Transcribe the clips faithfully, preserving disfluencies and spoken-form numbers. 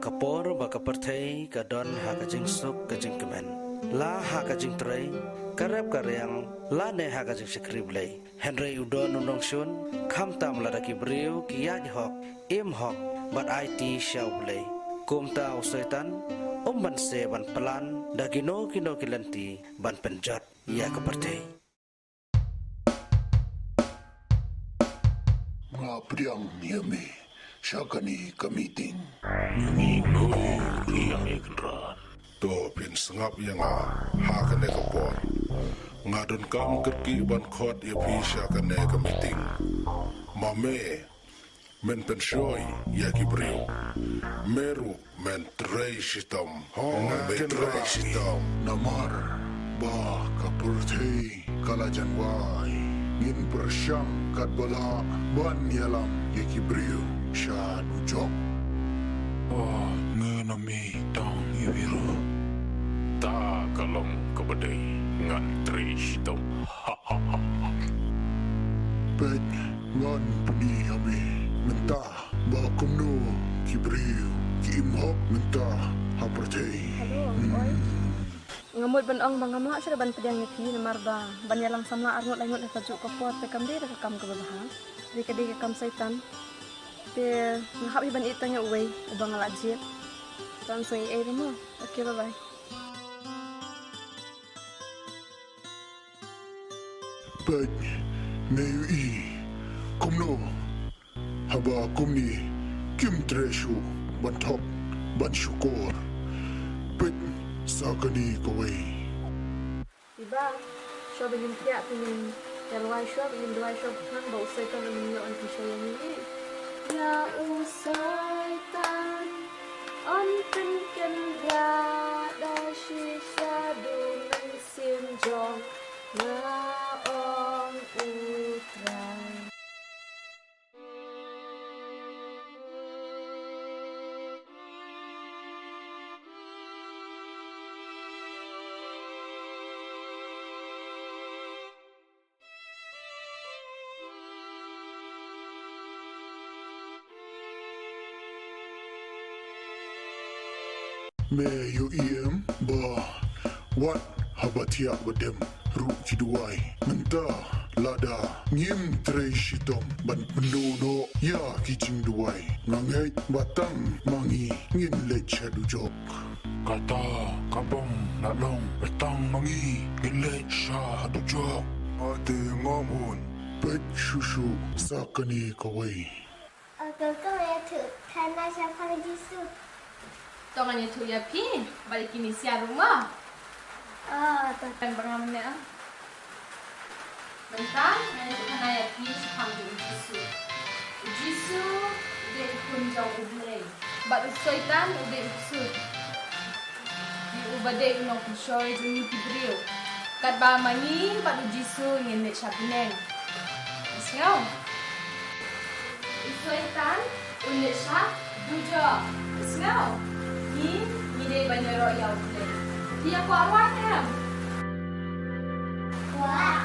Ka por ba ka pyrthei ka don ha ka jingsuk ka jingkmen, la ha ka jingtrei, ka rep ka riang, lane ha ka jingshakri Blei. Hynrei u don u nongshun, khamtam lada ki briew ki ïaid hok, im hok, bad aiti sha u Blei. Kumta u Soitan um banse ban plan da kino kino ki lynti ban pynjot ïa ka pyrthei. Nga pdiang ïa me sha kane ka meeting. Ngi ngi ngi ïa me Kynrad. To phin sngap ïa nga ha kane ka por. Nga donkam kyrkieh ban khot ïa phi sha kane ka meeting. Ma me, men pynshoi ïa ki briew. Me ruh men trei shitom. Ho, men trei shitom. Namar ba ka pyrthei ka la jan wai, ngin pyrshang katba lah ban ïalam ïa ki briew sha dujok. Oh, ngi na mi tang ïa phi ruh. Ta ka long kaba dei, ngan trei shitom. Peit, ngan pyni ïa me mynta ba kumno ki briew ki im hok mynta ha pyrthei. Hello, oi. Nga mut ban ong ba ngam lah shuh ban pdiang ïa phi namar ba ban ïalang samla arngut laingut ha kajuh ka por te kam dei da ka kam kaba bha. Dei ka dei ka kam Soitan. Te nga hap hi ban ïeit tang ïa uwei uba nga la jied. Tang sa ïeit ruh mo. Okay, bye bye. Peit, me ïohi kumno haba kumne kim treh shuh ban thok ban shukor. Peit sa kane kawei. Iba, shuwa ba ngin thiah te ngin ïa lwai shuwa, ba ngin duwai shuwa, khnang ba u Soitan un ym ïoh ban pynshoi ïa ngi. Ïa u Soitan un pynkynriah da shisha, da u mynsiem jong nga, ong u Trai. Me ïohi em ba wat haba thiah ba dem ruh ki duwai. Mynta lada ngim trei shitom ban pynduh noh ïa ki jingduwai, nga ngeit ba tang ma ngi ngin leit sha dujok. Kata ka bym lah long, ba tang ma ngi ngin leit sha dujok. Ate ngam hun. Peit shuh shuh sa kane kawei. Uncle, to ïathuh khana shaphang Jisu. To ngan ïathuh ïa phi bad ïa ki misia ruh mo. Ah, to. Kan ba ngam ne ah. Mynta ngan ïathuh khana ïa phi shaphang u Jisu. U Jisu u dei u khun jong U Blei bad u Soitan u dei u ksuid. Dei uba dei u nongpynshoi jong ngi ki briew. Katba ma ngi bad u Jisu ngin leit sha bneng. Sngew? U Soitan un leit sha dujok. Sngew? Ngi, ngi dei ban ïaroh ïa U Blei. Phi ïa kwah rwai ne em? Kwah.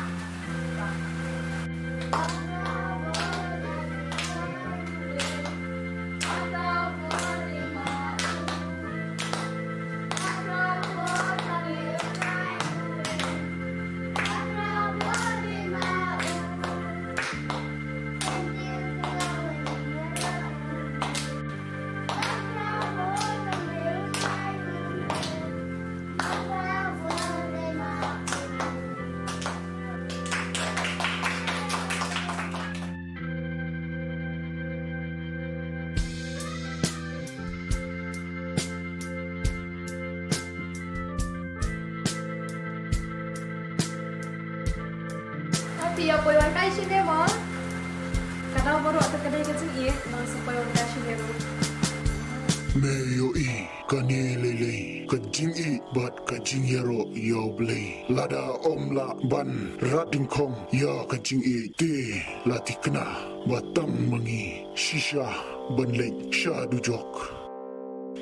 Phi ïa poi wan kai shane mo. Ka daw baroh te ka dei ka jingïeit, nang sa poi wan kai shane ruh. Me ïohi. Kane lei lei ka jingïeit bad ka jingïaroh ïa U Blei. Lada ym lah ban rat dyngkhong ïa ka jingïeit te la thikna ba tang ma ngi shisha ban leit sha dujok.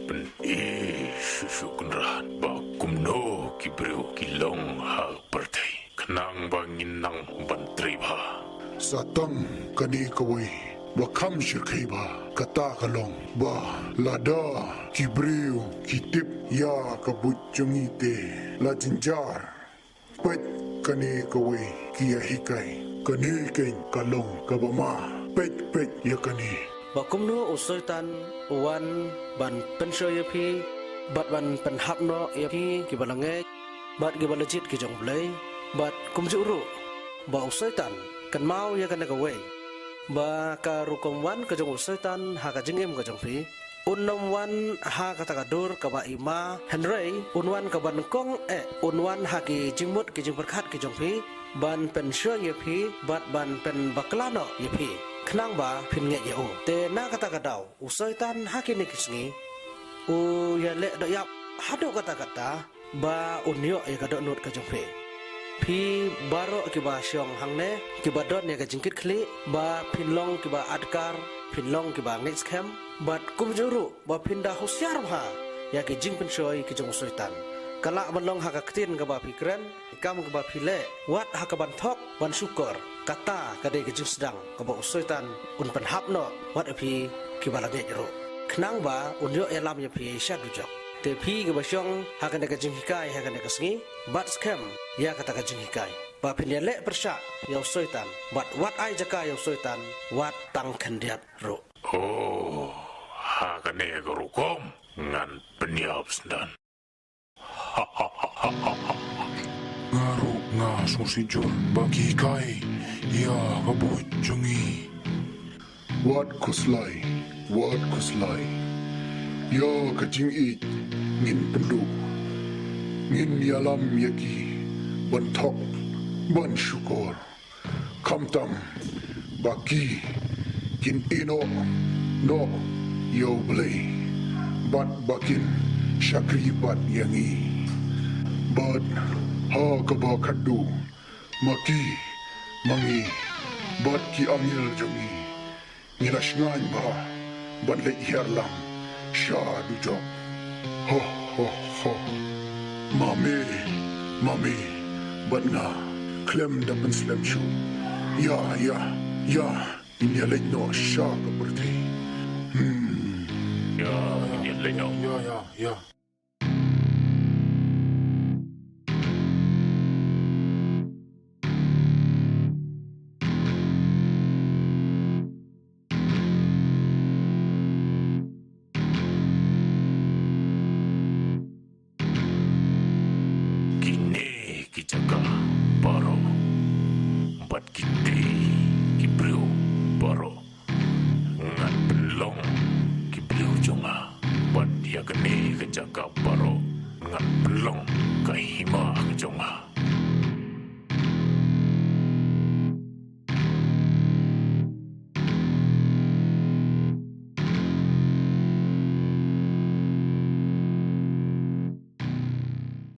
Pyni shuh shuh Kynrad ba kumno ki briew ki long ha pyrthei. Khnang ba ngin nang ban trei bha. Sa tang kane kawei ba kham shyrkhei bha. Kata ka long ba lada ki briew ki tip ïa ka buit jong ngi te la jynjar. Peit kane kawei ki ïa hikai, kane keiñ ka long kaba ma. Peit, peit ïa kane. Ba kumno u Soitan u wan ban pynshoi ïa phi, bad ban pynhap noh ïa phi kiba la ngeit bad kiba la jied ki jong U Blei, bad kumjuh ruh ba u Soitan, kynmaw ïa kane kawei, ba ka rukom wan ka jong u Soitan ha ka jingim ka jong phi, un ym wan ha kata ka dur kaba i ma, hynrei un wan kaba nyngkong eh, un wan ha ki jingmut ki jingpyrkhat ki jong phi, ban pynshoi ïa phi bad ban pynbakla noh ïa phi, khnang ba phin ngeit ïa u. Te na kata ka daw u Soitan ha kine ki sngi u ïaleh dohïap haduh katta katta ba un ïoh ïa ka dohnud ka jong phi. Phi baroh kiba shong hangne, kiba don ïa ka jingkitkhlieh ba phin long kiba adkar, phin long kiba ngeit skhem, bad kumjuh ruh ba phin da husiar bha ïa ki jingpynshoi ki jong u Soitan. Ka lah ban long ha ka ktien kaba phi kren, ki kam kiba phi leh, wat ha ka ban thok ban shukor. Kata ka dei ka jingsdang kaba u Soitan un pynhap noh wat ïa phi kiba la ngeit ruh, khnang ba un ïoh ïalam ïa phi sha dujok. Te phi kiba shong ha kane ka jinghikai ha kane ka sngi, bat skhem ïa kata ka jinghikai ba phin ïaleh pyrshah ïa u Soitan, bad wat ai jaka ïa u Soitan wat tang khyndiat ruh. Oh, ha kane ka rukom ngan pynïap sdang. Nga ruh nga sngewsih jur ba ki hikai ïa ka buit jong ngi. Wat khuslai, wat khuslai ïa ka jingïeit ngin pynduh. Ngin ïalam ïa ki ban thok, ban shukor. Khamtam ba ki kin ïehnoh noh ïa U Blei, bad ba kin shakri pat ïa ngi. Bad ha kaba khatduh ma ki, ma ngi, bad ki angel jong ngi, ngi la shngaiñ bha ban leit hiar lang sha dujok. Ho, ho, ho. Ma me, ma me bad nga khlem da pynslem shuh. Ïa, ïa, ïa, ngin ïaleit noh sha ka pyrthei. Hmm. Ïa, ngin ïaleit noh. Ïa, ïa, ïa. Kine ki jaka baroh bad kine ki briew baroh ngan pynlong ki briew jong nga, bad ïa kane ka jaka baroh ngan pynlong